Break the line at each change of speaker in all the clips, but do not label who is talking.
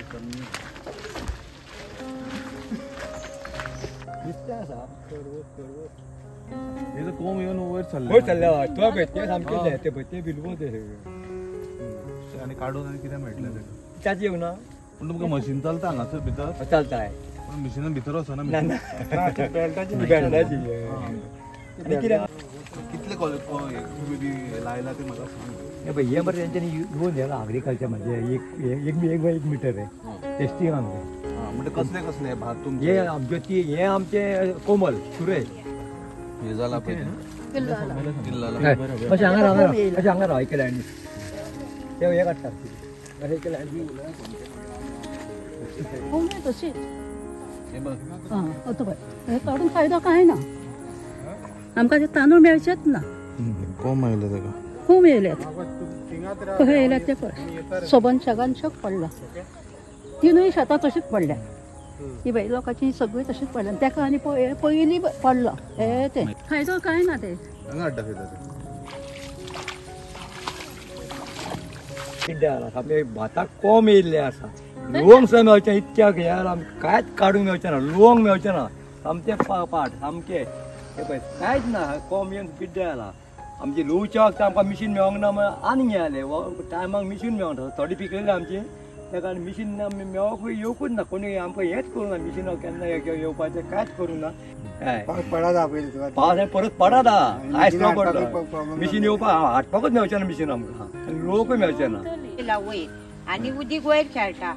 हे कोम येवन वयर चल्ले,
वयर चल्ले. हय, तो पळय ते सामके ते पळय ते बिलवो ते
आनी काडून आनी कितें मेळटलें तेका
ताचें येवना.
पूण तुमकां मशीन चलता हांगासर भितर?
चलता.
पूण मशिनान भितर वचना.
ना ना, बेल्टाची बेल्टाची. आनी कितें
कितले तुमी लायला ते म्हाका सांग.
हे पळय हे मरे तेंच्यांनी येवन गेला अग्रिकल्चर म्हणजे एक एक एक एक मिटर आहे टेस्टिंग आमचें.
म्हणजे कसले कसले भात तुमचे?
हे आमचे ती हे आमचे कोमल सुरेश
हे जाला पळय
अशें हांगा राव, अशें हांगा राव एके लायनी ते हे काडटात अशें एके लायनी.
तशीच काडून फायदो कांय ना आमकां. ते तांदूळ मेळचेच ना.
कोम आयले ताका,
खूब येयल्यात. कशें येयल्यात ते पळय. सोबन शेगान शक पडला. तिनूय शेतां तशीच पडल्या. ही बाई लोकांची सगळी तशीच पडल्या. तेका आनी पयलीं पडला हे ते फायदो कांय ना. ते
सामकें भाताक कोम येयल्ले आसा. लुवंक सुद्दां मेळचें इतक्याक हे आमकां कांयच काडूंक मेळचें ना. लुवंक मेळचें ना. सामकें पाट सामकें हे पळय कांयच ना. कोम येवन पिड्ड्यार जाला. आमची लुवच्या वखदां आमकां मिशीन मेळोंक ना. आनी हें जालें टायमाक मिशीन मेळोंक ना. थोडी पिकयली आमची तेका आनी मिशीन मेळोंक येवकूच ना. कोणी आमकां हेंच करूं ना. मिशीन केन्ना येवपाचें कांयच करूं ना. हय, पावस परत पडता. आयज ना पडलो मिशीन येवपाक हाडपाकूच मेळचें ना. मिशीन आमकां आनी लोकूय मेळचें ना.
वयर आनी उदीक वयर खेळटा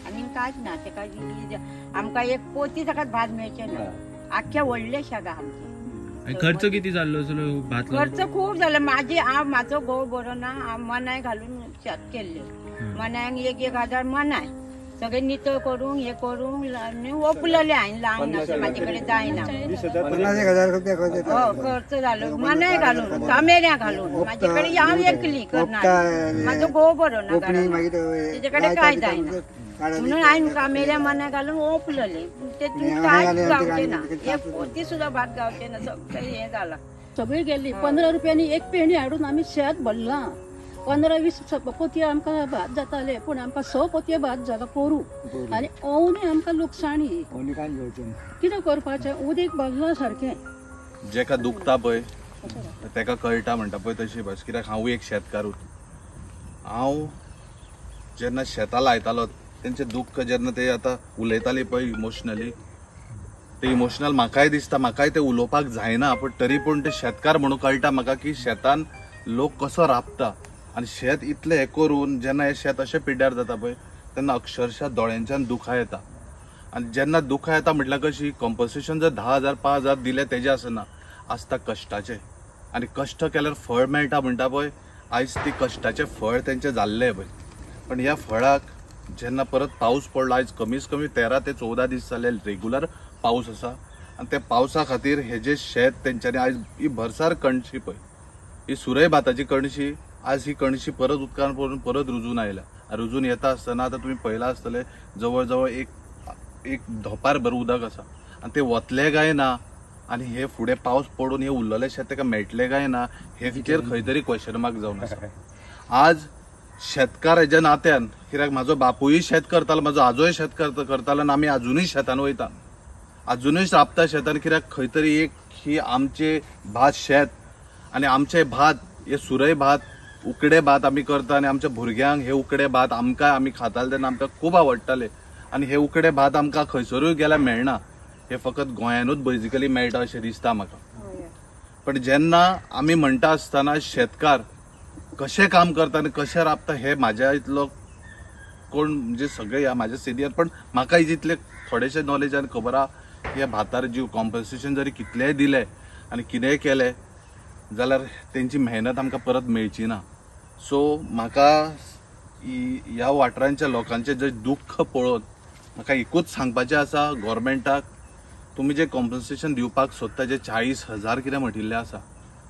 आनी कांयच ना तेका. आमकां एक पोती ताका भात मेळचें ना. आख्ख्या व्हडले शेगां आमचें.
खर्च किती जाल्लो भात?
खर्च खूब जालो. म्हाजी हांव म्हाजो घोव बरो ना. हांव मनाय घालून शेत केल्लें. मनायक 1-1 हजार मनाय सगळें नितळ करूंक हें करूंक ओपलेलें हांवें. लावंक ना म्हाजे कडेन जायना. खर्च जालो मनाय घालून कामेऱ्यां घालून. म्हाजे कडेन हांव एकली करना. म्हाजो घोव बरो ना, तेजे कडेन कांय जायना म्हणून हांवें कामेऱ्यां मनाय घालून ओपलेलें. तेतून कांयच गावचें ना. एक पोती सुद्दां भात गावचें ना. सगळें हें जालां.
सगळी गेल्ली. 15 रुपयांनी एक पेणी हाडून आमी शेत भरलां. 15-20 पोतयो आमकां भात जाताले. पूण आमकां 6 पोतयो भात जाला पोरू. आनी ओवनूय आमकां लुकसाणी. कितें करपाचें? उदीक भरलां सारकें.
जेका दुखता पळय तेका कळटा म्हणटा पळय तशी भास. कित्याक हांवूय एक शेतकारूच. हांव जेन्ना शेतां लायतालो तेंचें दुख्ख जेन्ना ते आतां उलयताले पळय इमोशनली, ते इमोशनल म्हाकाय दिसता. म्हाकाय ते उलोवपाक जायना, पूण तरी पूण ते शेतकार म्हणून कळटा म्हाका की शेतान लोक कसो राबता. आनी शेत इतलें हें करून जेन्ना हें शेत अशें पिड्ड्यार जाता पळय तेन्ना अक्षरशः दोळ्यांच्यान दुखां येता. आनी जेन्ना दुखां येता म्हटल्यार कशी कॉम्पन्सेशन जर 10,000 5,000 दिलें तेजें आसना, आसता कश्टाचें. आनी कश्ट केल्यार फळ मेळटा म्हणटा पळय, आयज ती कश्टाचें फळ तेंचें जाल्लें पळय. पण ह्या फळाक जेन्ना परत पावस पडलो, आयज कमीच कमी 13 ते 14 दीस जाले रेगुलर पावस आसा. आनी त्या पावसा खातीर हे जे शेत तेंच्यांनी आयज ही भरसार कणशी पळय, ही सुरय भाताची कणशी, आज ही कणशी परत उदकान पडून परत रुजून आयल्या. रुजून येता आसतना आतां तुमी पळयलां आसतलें जवळ जवळ एक एक धोपार भर उदक आसा. आनी ते वतले काय ना आनी हे फुडें पावस पडून हे उरलेलें शेत तेका मेळटलें काय ना हेचेर खंय तरी क्वेश्चन मार्क जावन आसा. आज शेतकार हेज्या नात्यान, कित्याक म्हाजो बापूय शेत करतालो, म्हाजो आजोय शेत करतालो आनी आमी आजुनूय शेतान वयता, आजुनूय राबता शेतान. कित्याक खंय तरी एक ही आमचे भात शेत आनी आमचे भात हे सुरय भात उकडे भात आमी करता आनी आमच्या भुरग्यांक हे उकडे भात आमकां आमी खाताले तेन्ना आमकां खूब आवडटाले. आनी हे उकडे भात आमकां खंयसरूय गेल्यार मेळना, हे फकत गोंयानूच बेजिकली मेळटा अशें दिसता म्हाका. पण जेन्ना आमी म्हणटा आसतना शेतकार कशें काम करता आनी कशें राबता हे म्हाज्या इतलो कोण म्हणजे सगळे ह्या म्हाज्या सिनियर, पण म्हाका जितले थोडेशें नॉलेज आनी खबर आहा ह्या भातार जीव कॉम्पन्सेशन जरी कितलेंय दिलें आनी कितेंय केलें जाल्यार तेंची मेहनत आमकां परत मेळची ना. सो म्हाका ह्या वाठारांच्या लोकांचें जें दुख्ख पळोवन म्हाका एकूच सांगपाचें आसा गोवोरमेंटाक, तुमी जें कॉम्पन्सेशन दिवपाक सोदता जें 40,000 कितें म्हटिल्लें आसा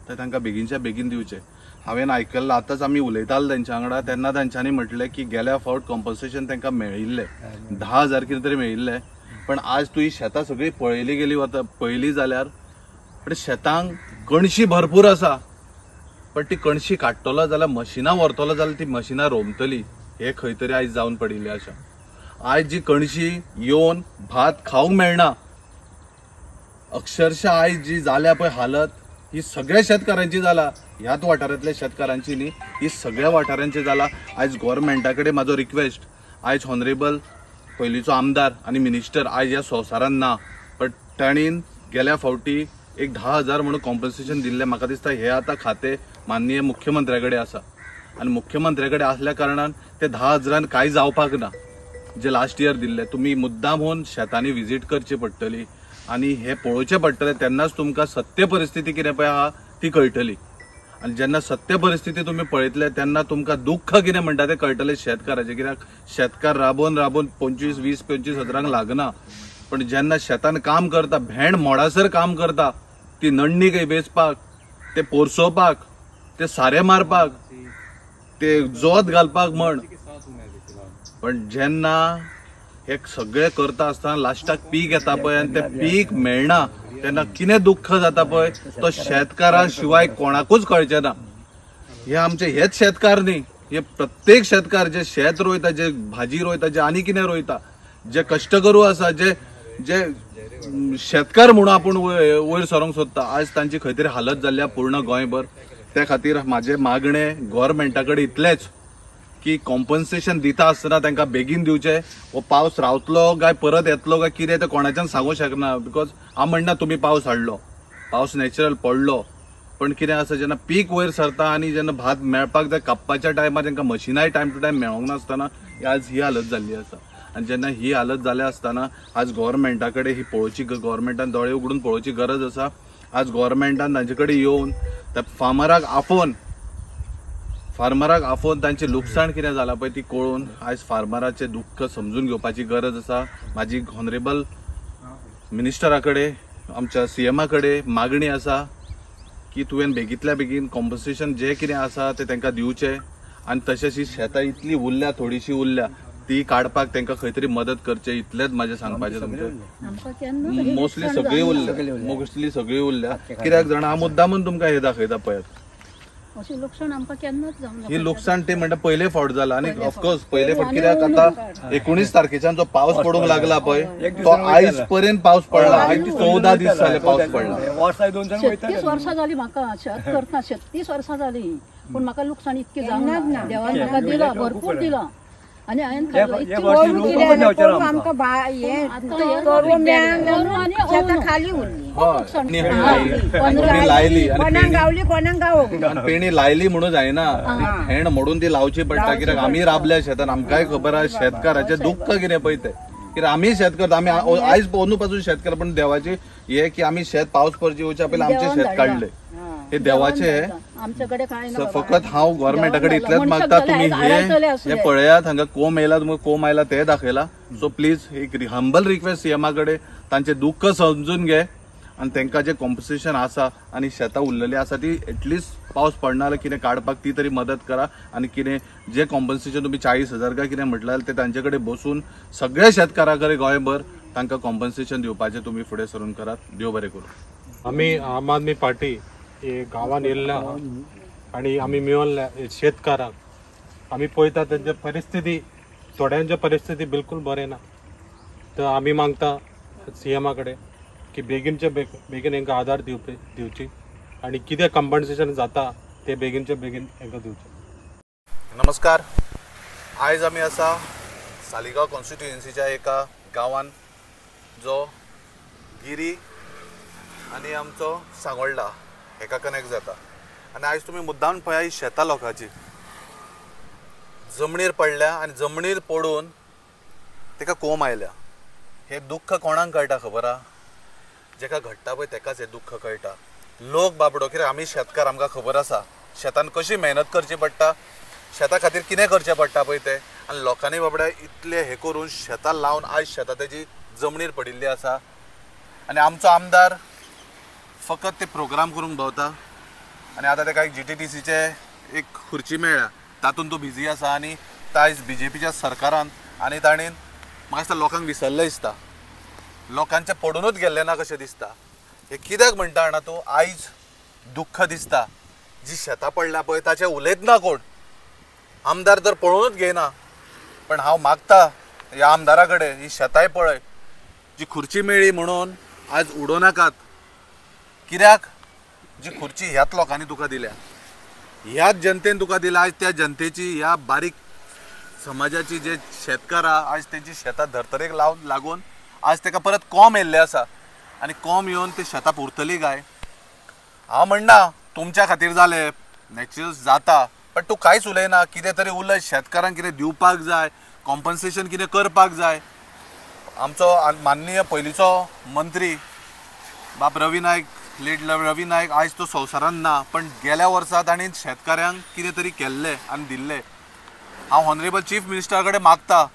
तें तांकां बेगीनच्या बेगीन दिवचें. हांवें आयकल्लें, आतांच आमी उलयताले तेंच्या वांगडा तेन्ना तांच्यांनी म्हटलें की गेल्या फावट कॉम्पन्सेशन तांकां मेळिल्लें 10,000 कितें तरी मेळिल्लें. पण आज तूं ही शेतां सगळीं पळयली गेली वता पळयली जाल्यार पण शेतांक कणशी भरपूर आसा, पण ती कणशी काडटलो जाल्यार मशिनां व्हरतलो जाल्यार ती मशिनां रोमतली हे खंय तरी आयज जावन पडिल्लें आसा. आयज जी कणशी येवन भात खावंक मेळना. अक्षरशः आयज जी जाल्या पळय हालत ही सगळ्या शेतकारांची जाला, ह्याच वाठारांतल्या शेतकारांची न्ही, ही सगळ्या वाठारांची जाला. आयज गोवोरमेंटा कडेन म्हाजो रिक्वेस्ट, आयज ऑनरेबल पयलींचो आमदार आनी मिनिस्टर आयज ह्या संवसारान ना, बट ताणीन गेल्या फावटी एक 10,000 म्हणून कॉम्पन्सेशन दिल्लें. म्हाका दिसता हे आतां खातें माननीय मुख्यमंत्र्या कडेन आसा आनी मुख्यमंत्र्या कडेन आसल्या कारणान ते 10,000 कांय जावपाक ना जे लास्ट इयर दिल्ले. तुमी मुद्दाम होवन शेतांनी विजीट करची पडटली आनी हे पळोवचें पडटलें, तेन्नाच तुमकां सत्य परिस्थिती कितें पळय आहा ती कळटली. आनी जेन्ना सत्य परिस्थिती तुमी पळयतले तेन्ना तुमकां दुख्ख कितें म्हणटा तें कळटलें शेतकाराचें. कित्याक शेतकार राबोवन राबोवन 25, 20, 25 हजारांक लागना, पण जेन्ना शेतान काम करता, भेंड मोडासर काम करता, ती नडणी खंय वेचपाक, ते पोरसोवपाक, ते सारें मारपाक, ते जोत घालपाक म्हण, पण जेन्ना हे सगळें करता आसतना लास्टाक पीक येता पळय आनी तें पीक मेळना तेन्ना कितें दुख्ख जाता पळय तो शेतकारा शिवाय कोणाकूच कळचें ना. हे आमचे हेच शेतकार न्ही, हे प्रत्येक शेतकार जे शेत रोयता, जे भाजी रोयता, जे आनी कितें रोयता, जे कश्टकरू आसा, जे जे शेतकार म्हणून आपूण वयर सरोंक सोदता, आज तांची खंय तरी हालत जाल्ल्या पूर्ण गोंयभर. त्या खातीर म्हाजें मागणें गोवोरमेंटा कडेन इतलेंच की कॉम्पन्सेशन दिता आसतना तांकां बेगीन दिवचें. हो पावस रावतलो काय परत येतलो काय कितें तें कोणाच्यान सांगूंक शकना, because हांव म्हणना तुमी पावस हाडलो, पावस नॅचरल पडलो, पण कितें आसा जेन्ना पीक वयर सरता आनी जेन्ना भात मेळपाक जाय कापपाच्या टायमार तांकां मशिनाय टायम टू टायम मेळोंक नासतना आज ही हालत जाल्ली आसा. आनी जेन्ना ही हालत जाल्या आसतना आज गोवोरमेंटा कडेन ही पळोवची, गोवोरमेंटान दोळे उगडून पळोवची गरज आसा. आज गोवोरमेंटान तांचे कडेन येवन त्या फार्मराक आफोवन तांचें लुकसाण कितें जालां पळय ती कळोवन आयज फार्मराचें दुख्ख समजून घेवपाची गरज आसा. म्हाजी ऑनरेबल मिनिस्टरा कडेन, आमच्या सीएमा कडेन मागणी आसा की तुवें बेगींतल्या बेगीन कॉम्पन्सेशन जें कितें आसा तें तांकां दिवचें आनी तशेंच ही शेतां इतली उरल्या, थोडीशी उरल्या, ती काडपाक तांकां खंय तरी मदत करचें, इतलेंच म्हाजें सांगपाचें तुमचें. मोस्टली सगळी उरल्या, मोस्टली सगळी उरल्या. कित्याक जाणा हांव मुद्दामून तुमकां हें दाखयता पळयात,
अशें लुकसाण आमकां केन्नाच जावंक ना.
ही लुकसाण ती म्हणटा पयले फावट जाला आनी ऑफकोर्स पयले फावट कित्याक आतां 19 तारखेच्यान जो पावस पडूंक लागला पळय तो आयज पर्यंत पावस पडला, आयज 14 दीस जाले पावस पडला.
36 वर्सां जाली म्हाका शेत करतना, 36 वर्सां जाली, पूण म्हाका लुकसाण इतकें जावंक ना. देवान म्हाका दिलां, भरपूर दिलां आनी हांवें
पेणी लायली म्हणून जायना, हेण मोडून ती लावची पडटा. कित्याक आमी राबल्या शेतान, आमकांय खबर आसा शेतकाराचें दुख्ख कितें पळय तें. कित्याक आमी शेत करता, आमी आयज अंदू पासून शेत करता, पण देवाची हे की आमी शेत पावस पडचे येवच्या पयलीं आमचें शेत काडलें, हे देवाचें. फकत हांव गोवोरमेंटा कडेन इतलेंच मागता, तुमी हे पळयात, हांगा कोम येयला, तुमकां कोम आयला ते दाखयला. सो प्लीज एक हंबल रिक्वेस्ट सीएमा कडेन, तांचें दुख्ख समजून घे आनी तांकां जें कॉम्पन्सेशन आसा आनी शेतां उरलेलीं आसा ती एटलिस्ट पावस पडना जाल्यार कितें काडपाक ती तरी मदत करा. आनी कितें जें कॉम्पन्सेशन तुमी 40,000 काय कितें म्हटलें तें तांचे कडेन बसून सगळ्या शेतकारां कडेन गोंयभर तांकां कॉम्पन्सेशन दिवपाचें तुमी फुडें सरून करात. देव बरें करूं.
आमी आम आदमी पार्टी गांवान येयल्ले आहा आनी आमी मेळिल्ले शेतकारांक आमी पळयता तेंचे परिस्थिती, थोड्यांचे परिस्थिती बिलकूल बरें ना. तर आमी मागता सीएमा कडेन की बेगीनचे बेगीन हेंकां आदार दिवची आनी कितें कंपन्सेशन जाता ते बेगीनचे बेगीन हेंकां दिवचें.
नमस्कार, आयज आमी आसा सालिगांव कॉन्स्टिट्युएन्सीच्या एका गांवान जो गिरी आनी आमचो सांगोल्डा हेका कनेक्ट जाता. आनी आयज तुमी मुद्दाम पळया ही शेतां लोकांची जमणीर पडल्या आनी जमणीर पडून ताका कोम आयल्या. हे दुख्ख कोणाक कळटा खबर आहा? जेका घडटा पळय तेकाच हें दुख्ख कळटा. लोक बाबडो, कित्याक आमी शेतकार, आमकां खबर आसा शेतान कशी मेहनत करची पडटा, शेता खातीर कितें करचें पडटा पळय तें. आनी लोकांनी बाबड्या इतलें हें करून शेतां लावन आयज शेतां तेजी जमणीर पडिल्ली आसा. आनी आमचो आमदार फकत ते प्रोग्राम करूंक भोंवता आनी आतां ताका एक GTTCचे एक खुर्ची मेळ्ळ्या, तातूंत तो बिजी आसा. आनी आयज BJPच्या सरकारान आनी ताणें म्हाका दिसता लोकांक विसरलें दिसता, लोकांचें पडुनूच गेल्लें ना कशें दिसता. हें कित्याक म्हणटा जाणा तूं, आयज दुख्ख दिसता जी शेतां पडल्या पळय ताचें उलयत ना कोण, आमदार तर पळोवनूच घेयना. पण हांव मागता ह्या आमदारा कडेन, ही शेतांय पळय, जी खुर्ची मेळ्ळी म्हणून आज उडोवं नाकात. कित्याक जी खुर्ची ह्याच लोकांनी तुका दिल्या, ह्याच जनतेन तुका दिल्या, आज त्या जनतेची, ह्या बारीक समाजाची जे शेतकारां आज तेंची शेतां धर्तरेक लावन लागून आज तेका परत कोंब येयल्ले आसा आनी कोंब येवन ते शेतां पुरतली काय? हांव म्हणना तुमच्या खातीर जालें, नॅचरल जाता, बट तूं कांयच उलयना. कितें तरी उलय, शेतकारांक कितें दिवपाक जाय, कॉम्पन्सेशन कितें करपाक जाय. आमचो माननीय पयलींचो मंत्री बाब रवी नायक, लेट रवी नायक, आयज तो संवसारांत ना, पण गेल्या वर्सा तांणी शेतकाऱ्यांक कितें तरी केल्लें आनी दिल्लें. हांव ऑनरेबल चीफ मिनिस्टरा कडेन मागता,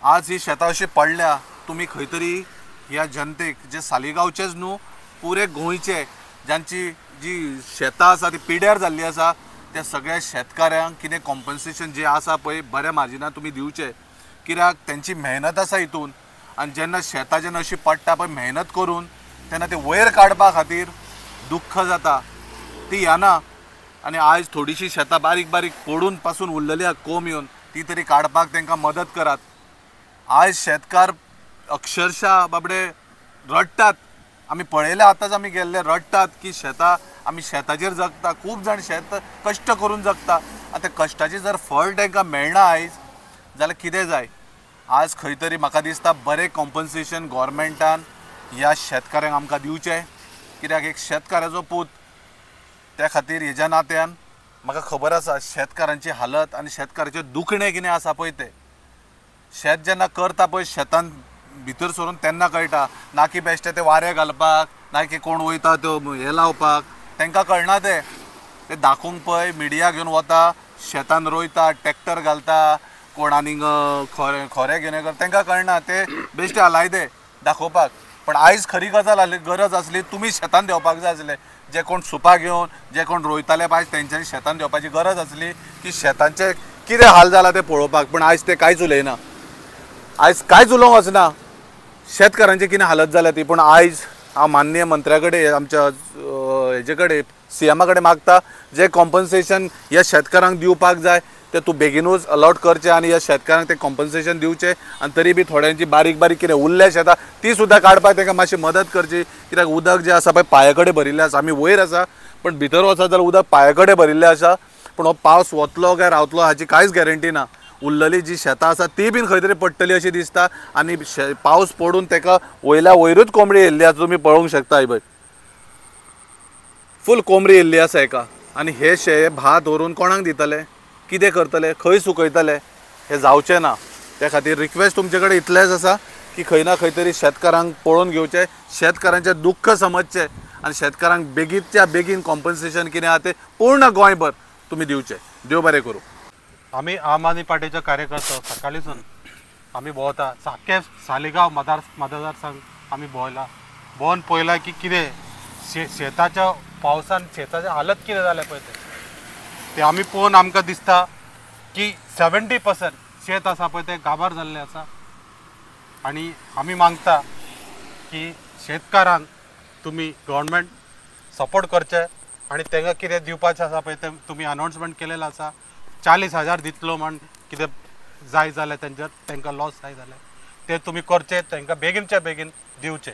आज ही शेतां अशी पडल्या, तुमी खंय तरी ह्या जनतेक, जे सालिगांवचेच न्हू पुरे गोंयचे जांची जी शेतां आसा ती पिड्यार जाल्ली आसा, त्या सगळ्या शेतकाऱ्यांक कितें कॉम्पन्सेशन जें आसा पळय बऱ्या मार्जिनान तुमी दिवचें. कित्याक तेंची मेहनत आसा हितून, आनी जेन्ना शेतां जेन्ना अशी पडटा पळय मेहनत करून, तेन्ना ते वयर काडपा खातीर दुख्ख जाता, ती येना. आनी आयज थोडीशी शेतां बारीक बारीक पडून पासून उरलेली आहा कोंब येवन, ती तरी काडपाक तांकां मदत करात. आयज शेतकार अक्षरशा बाबडे रडटात, आमी पळयले आतांच आमी गेल्ले, रडटात की शेतां, आमी शेताचेर जगता, खूब जाण शेत कश्ट करून जगता, आतां कश्टाचें जर फळ तांकां मेळना आयज जाल्यार कितें जाय? आज खंय तरी म्हाका दिसता बरें कॉम्पन्सेशन गोवोरमेंटान ह्या शेतकाऱ्यांक आमकां दिवचें. कित्याक एक शेतकाराचो पूत, त्या खातीर हेज्या नात्यान म्हाका खबर आसा शेतकारांची हालत आनी शेतकाराचें दुखणें कितें आसा पळय तें. शेत जेन्ना करता पळय शेतान भितर सरून तेन्ना कळटा, ना की बेश्टे ते वारें घालपाक, ना की कोण वयता त्यो हें लावपाक, तांकां कळना तें. ते दाखोवंक पळय मिडिया घेवन वता, शेतान रोयता, ट्रॅक्टर घालता, कोण आनीक खोरें घेवन करता, तांकां कळना, ते बेश्टे हालायते दाखोवपाक. पण आयज खरी गजाल आसली, गरज आसली तुमी शेतान देंवपाक जाय आसले, जे कोण सुपां घेवन जे कोण रोयताले आयज तेंच्यांनी शेतान देंवपाची गरज आसली की शेतांचे कितें हाल जाला ते पळोवपाक. पण आयज ते कांयच उलयना, आयज कांयच उलोवंक वचना शेतकारांची कितें हालत जाल्या ती. पूण आयज हांव माननीय मंत्र्या कडेन, आमच्या हेजे कडेन, सीएमा कडेन मागता, जे कॉम्पन्सेशन ह्या शेतकारांक दिवपाक जाय ते तूं बेगिनूच अलॉट करचें आनी ह्या शेतकारांक तें कॉम्पन्सेशन दिवचें. आनी तरी बी थोड्यांची बारीक बारीक कितें उरल्या शेतां ती सुद्दां काडपाक तांकां मातशी मदत करची. कित्याक उदक जें आसा पळय पांया कडेन भरिल्लें आसा, आमी वयर आसा पण भितर वचत जाल्यार उदक पांया कडेन भरिल्लें आसा. पूण हो पावस वतलो काय रावतलो हाची कांयच गॅरंटी ना. उरलेली जी शेतां आसा ती बीन खंय तरी पडटली अशी दिसता. आनी पावस पडून ताका वयल्या वयरूच कोंबडी येयल्ली आसा, तुमी पळोवंक शकता, ही पळय फूल कोंबडी येयल्ली आसा हेका. आनी हे शे भात व्हरून कोणाक दितले, कितें करतले, खंय सुकयतले, हें जावचें ना. त्या खातीर रिक्वेस्ट तुमचे कडेन इतलेंच आसा की खंय ना खंय तरी शेतकारांक पळोवन घेवचें, शेतकारांचें दुख्ख समजचें आनी शेतकारांक बेगीनच्या बेगीन कॉम्पन्सेशन कितें आहा तें पूर्ण गोंयभर तुमी दिवचें. देव बरें करूं.
आमी आम आदमी पार्टीचे कार्यकर्ते सकाळीसून आमी भोंवता, सारके सालिगांव मतदारसंघ आमी भोंवला, भोंवन पळयला की कितें शेताच्या पावसान शेताच्या हालत कितें जाल्या पळय तें आमी पळोवन आमकां दिसता की 70% शेत आसा पळय तें गाबार जाल्लें आसा. आनी आमी मागता की शेतकारांक तुमी गव्हर्मेंट सपोर्ट करचें आनी तांकां कितें दिवपाचें आसा पळय तें तुमी अनावन्समेंट केलेलें आसा. 40,000 दितलो म्हण कितें जाय जाल्यार तेंच्या तांकां लॉस जाय जाल्यार ते तुमी करचें, तांकां बेगीनच्या बेगीन दिवचें.